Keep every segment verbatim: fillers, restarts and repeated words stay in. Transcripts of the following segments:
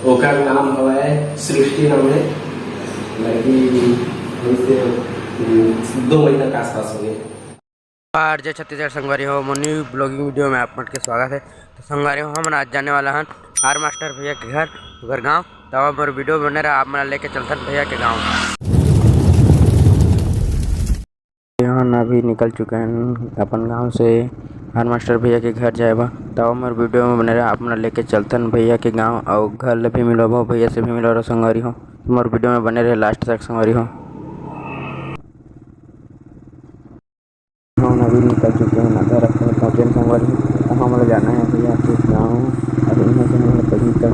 ओकर नाम हवय सृष्टि नाम है। लड़की वैसे, हम्म, दो महीना के आसपास हो गए। और जय छत्तीसगढ़ संगवारी हो, मोर न्यू ब्लॉगिंग वीडियो में आप मन के स्वागत है। तो संगवारी हो, हमन आज जाने वाला हन आर मास्टर भैया के घर, ओकर गांव। तो अब मोर वीडियो बने रहा, आप मन ला लेके चलथन भैया के गांव। यहाँ ना भी निकल चुके हैं अपन गांव से आर मास्टर भैया के घर जाए बर। तो अब मोर वीडियो में बने रहा, आप मन ला लेके चलथन भैया के गांव, और घर ले भी मिलबो, भैया से भी मिलो रहो संगवारी हो। मोर वीडियो में बने रहे लास्ट तक संगवारी हो। हम अभी निकल चुके हैं, आधा रास्ता में पहुँचे हैं संगवारी। तो हमला जाना है भैया के गाँव। अब यहाँ से हमला करीब तक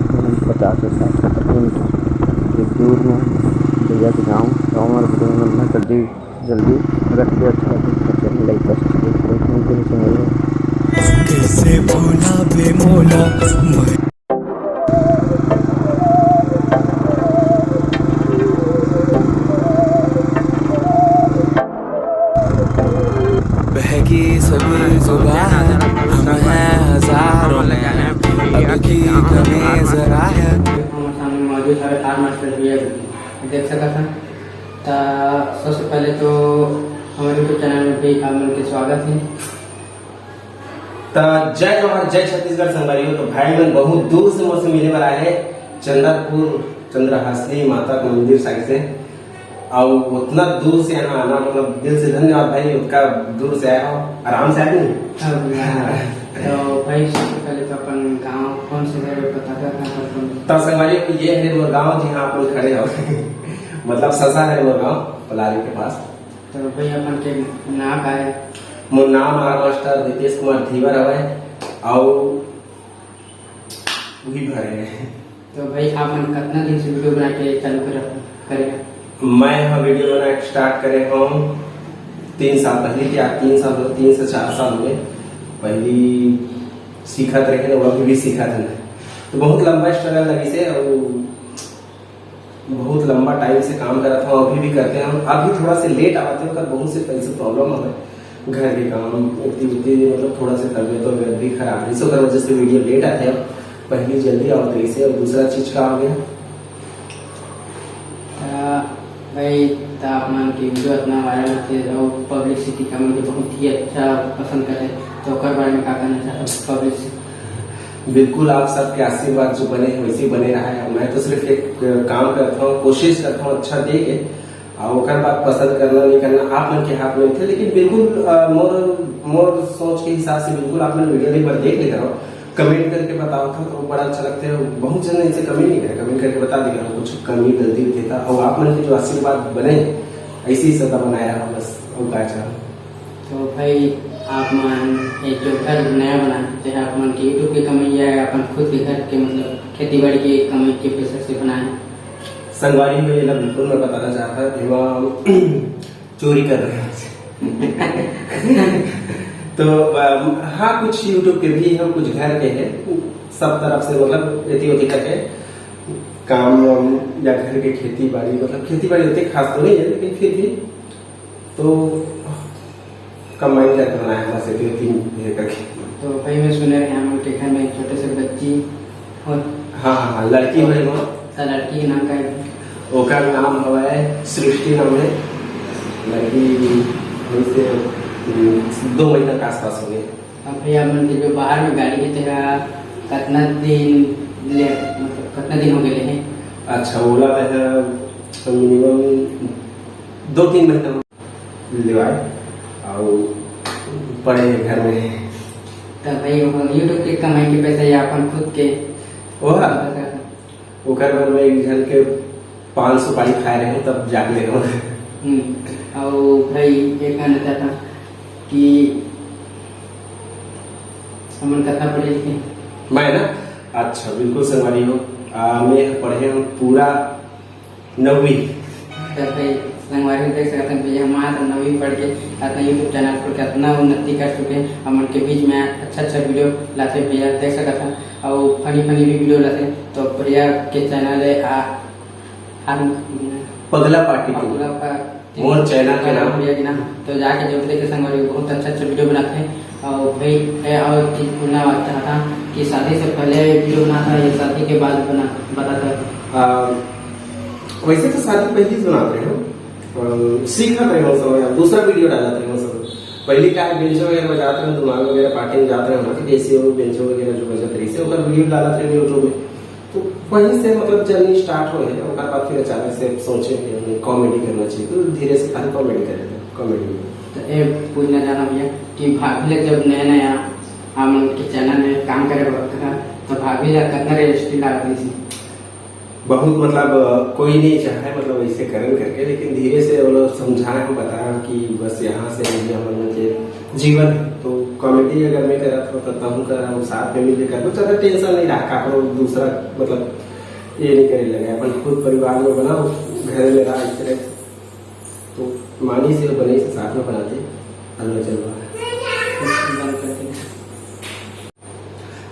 पचास से साठ सत्तर किलोमीटर के दूर में भैया के गाँव। तो हमारे वीडियो में मिलना जल्दी जल्दी। अगर वीडियो अच्छा लगे तो चैनल लाइक कर सकते हैं। कैसे भूला बे मोला मैं। बहकी सभी जुबां हैं, हम हैं हजारों में, अब की कमी जरा है। हमर सामने मौजूद हवे आर मास्टर भैया, देख सकत हन। त सबसे पहले तो हमारे YouTube चैनल में भी आप मन के स्वागत है। त जय जोहार, जय छत्तीसगढ़ संगवारी हो। तो भाई मन बहुत दूर से मोर से मिले बर आए हैं, चंद्रपुर, चंद्रहासिनी माता के मंदिर साइड से। और उतना दूर से यहाँ आना, मतलब, दिल से धन्यवाद भाई, उतना दूर से आए हो, आराम से आए नहीं? अब, हाँ। तो भाई, सबसे पहले तो अपन गांव कौन से घर में पता कर, कहाँ पर कौन? तो संगवारी हो, ये है मोर गांव, जी हाँ, अपन खड़े हो। मतलब, ससा है मोर गांव, पलारी के पास। तो भाई, अपन के नाम का है? मोर नाम आर मास्टर रितेश कुमार धीवर हवय, अउ उही भरे। तो भाई, आप मन कितना दिन से वीडियो बना के चालू कर, करे? मैं ह वीडियो बना के स्टार्ट करे हूँ तीन साल पहले, क्या तीन साल हो, तीन से चार साल हो गए। पहली सीखत रहे ना, अभी भी सीखत है। तो बहुत लंबा स्ट्रगल लगी से, और बहुत लंबा टाइम से काम करत हूँ, अभी भी करते हैं। अभी थोड़ा से लेट आते हैं, ओकर बहुत से पैसे प्रॉब्लम है, घर के काम, इतनी, इतनी, मतलब, थोड़ा से तबियत वबियत भी खराब है, इस ओकर वजह से वीडियो लेट आते हैं। पहली जल्दी आवत रही से, और दूसरा चीज का हो गया? आ, भाई, त आप मन के वीडियो इतना वायरल होते और पब्लिसिटी का मन के बहुत ही अच्छा पसंद करते, तो ओकर बारे में का कहना चाहते पब्लिसिटी? बिल्कुल, आप सबके आशीर्वाद जो बने हैं, वैसे ही बने रहा है। मैं तो सिर्फ एक, अ, काम करता हूँ, कोशिश करता हूँ अच्छा दे के, और ओकर बाद पसंद करना नहीं करना आप मन के हाथ में थे। लेकिन बिल्कुल, अ, मोर, मोर सोच के हिसाब से बिल्कुल आप मन वीडियो एक बार देख लेते रहो, कमेंट करके बताओ था तो बड़ा अच्छा लगता है। बहुत जन ऐसे कमेंट नहीं करे, कमेंट करके बता देगा कुछ कमी गलती भी था। और आप मन के जो आशीर्वाद बने, ऐसे ही सदा बनाए रहा बस, और का चाहूँ। तो भाई, आप मन एक जो घर नया बनाए, चाहे आप मन के YouTube के कमाई या अपन खुद के घर के, मतलब, खेती बाड़ी के कमाई के पैसा से बनाए? संगवारी हो, एला बिल्कुल मैं बताना चाहता, एमा चोरी कर रहे हैं। तो, अम, हाँ, कुछ YouTube के भी हैं, कुछ घर के हैं, सब तरफ से, मतलब, एती ओती करके काम वाम या घर के खेती बाड़ी, मतलब, खेती बाड़ी उतनी खास तो नहीं है, लेकिन फिर भी तो कंबाइन करके बनाया है बस, ये तीन ये करके। तो भाई, मैं सुने रहे हैं, हम लोग के घर में एक छोटे से बच्ची हो। हाँ, हाँ, हाँ, लड़की हो, हाँ। तो लड़की के नाम का है? ओकर नाम हवय सृष्टि नाम है। लड़की अभी से, हम्म, दो महीना के आसपास हो गए। अब भैया, मन के जो बाहर में गाड़ी के तेरा कितना दिन ले, मतलब, कितना दिन हो गए हैं? अच्छा, ओला मैं मिनिमम दो तीन महीना लेवाए, अउ पड़े हे घर में। त भाई, वो YouTube के कमाई के पैसा या अपन खुद के? ओहा? ओकर बर मैं एक झन के पान सुपारी खाए रहे हूँ, तब जाके ले हूँ। हम्म, अउ भाई, ये कहना चाहता कि हमन कितना पढ़े लिखे? मैं ना, अच्छा, बिल्कुल संगवारी हो, आ, मैं पढ़े हूँ पूरा नौवीं। त भाई, संगवारी हो, देख सकत हन, भैया हमार नौवीं पढ़ के अपना YouTube चैनल खोल के इतना उन्नति कर चुके हैं। हमन के बीच में अच्छा अच्छा वीडियो लाते भैया, देख सकत हन, और फनी फनी भी वीडियो लाते। तो भैया के चैनल है आ, आ, पगला पार्टी टू। पगला पार्टी मोर चैनल के नाम। भैया के नाम। तो जाके जरूर देखे संगवारी हो, बहुत अच्छा अच्छा वीडियो बनाते हैं। और भाई, मैं और चीज बोलना चाहता हूँ ये शादी से पहले वीडियो बनाता है, ये शादी के बाद बना बताता है? आ, वैसे तो शादी पहले ही बनाते हैं हम, अम, सीखत रहे हो समय, अब दूसरा वीडियो डालत रहे हो सब। पहले का है, बेंचो वगैरह बजात रहे, धुमाल वगैरह पार्टी में जात रहे हो ना, तो कैसे वो बेंचो वगैरह जो बजत रही से ओकर वीडियो डालत रहे यूट्यूब में। तो वहीं से मतलब जर्नी स्टार्ट हो है। ओकर बाद फिर अचानक से सोचे कि हमें कॉमेडी करना चाहिए, तो धीरे से खाली कॉमेडी करे थे, कॉमेडी में। तो ए पूछना चाहना भैया कि भाभी लोग जब नया नया हमन के चैनल में काम करे बर होता था, तो भाभी ला कितना रियलिस्टिक लागत थी? बहुत मतलब कोई नहीं चाहे मतलब ऐसे करन करके, लेकिन धीरे से वो लोग समझाए, हम बताया कि बस यहाँ से ये हमारे के जीवन है। तो कॉमेडी अगर मैं करत हो तो तहूँ कर, हम साथ में मिलके करबो, ज़्यादा टेंशन नहीं रहा, काकरो दूसरा मतलब ये नहीं करे लगे, अपन खुद परिवार में बनाओ, घर में रहा इस तरह। तो मानी से बने से साथ में बनाते, अलग चलवा।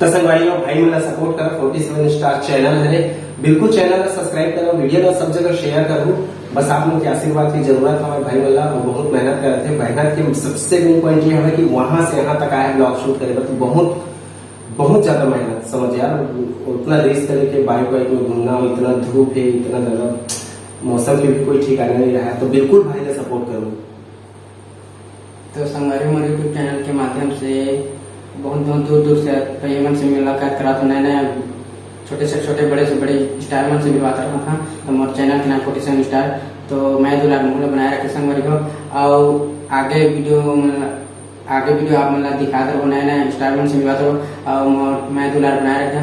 तो संगवारी हो, भाई मन ला सपोर्ट करो, फोर्टी सेवन स्टार चैनल हरे, बिल्कुल चैनल ला सब्सक्राइब करो, वीडियो ला सब जगह शेयर करो। बस आप लोग के आशीर्वाद की जरूरत हमारे भाई मन ला, वो बहुत मेहनत करते हैं। मेहनत के सबसे मेन पॉइंट ये है कि वहां से यहाँ तक आए ब्लॉग शूट करे, तो बहुत बहुत ज्यादा मेहनत समझ यार, उतना रिस्क लेके बाइक वाइक में घूमना, इतना धूप है, इतना ज्यादा मौसम के भी कोई ठिकाना नहीं रहा है, तो बिल्कुल भाई ला सपोर्ट करो। तो संगवारी, हमारे यूट्यूब चैनल के माध्यम से बहुत बहुत दूर दूर से भैया मन से मुलाकात करा, तो नए नए छोटे से छोटे, बड़े से बड़े स्टार मन से मिलवाता रहा था। तो मोर चैनल के नाम फोर्टी सेवन स्टार। तो मैं दुलार मोहन बनाए रखे संगवारी हो, और आगे वीडियो मन, आगे वीडियो आप मन ला दिखात रहो, नए नए स्टार मन से मिलवात रहो, और मोर मैं दुलार बनाए रखे।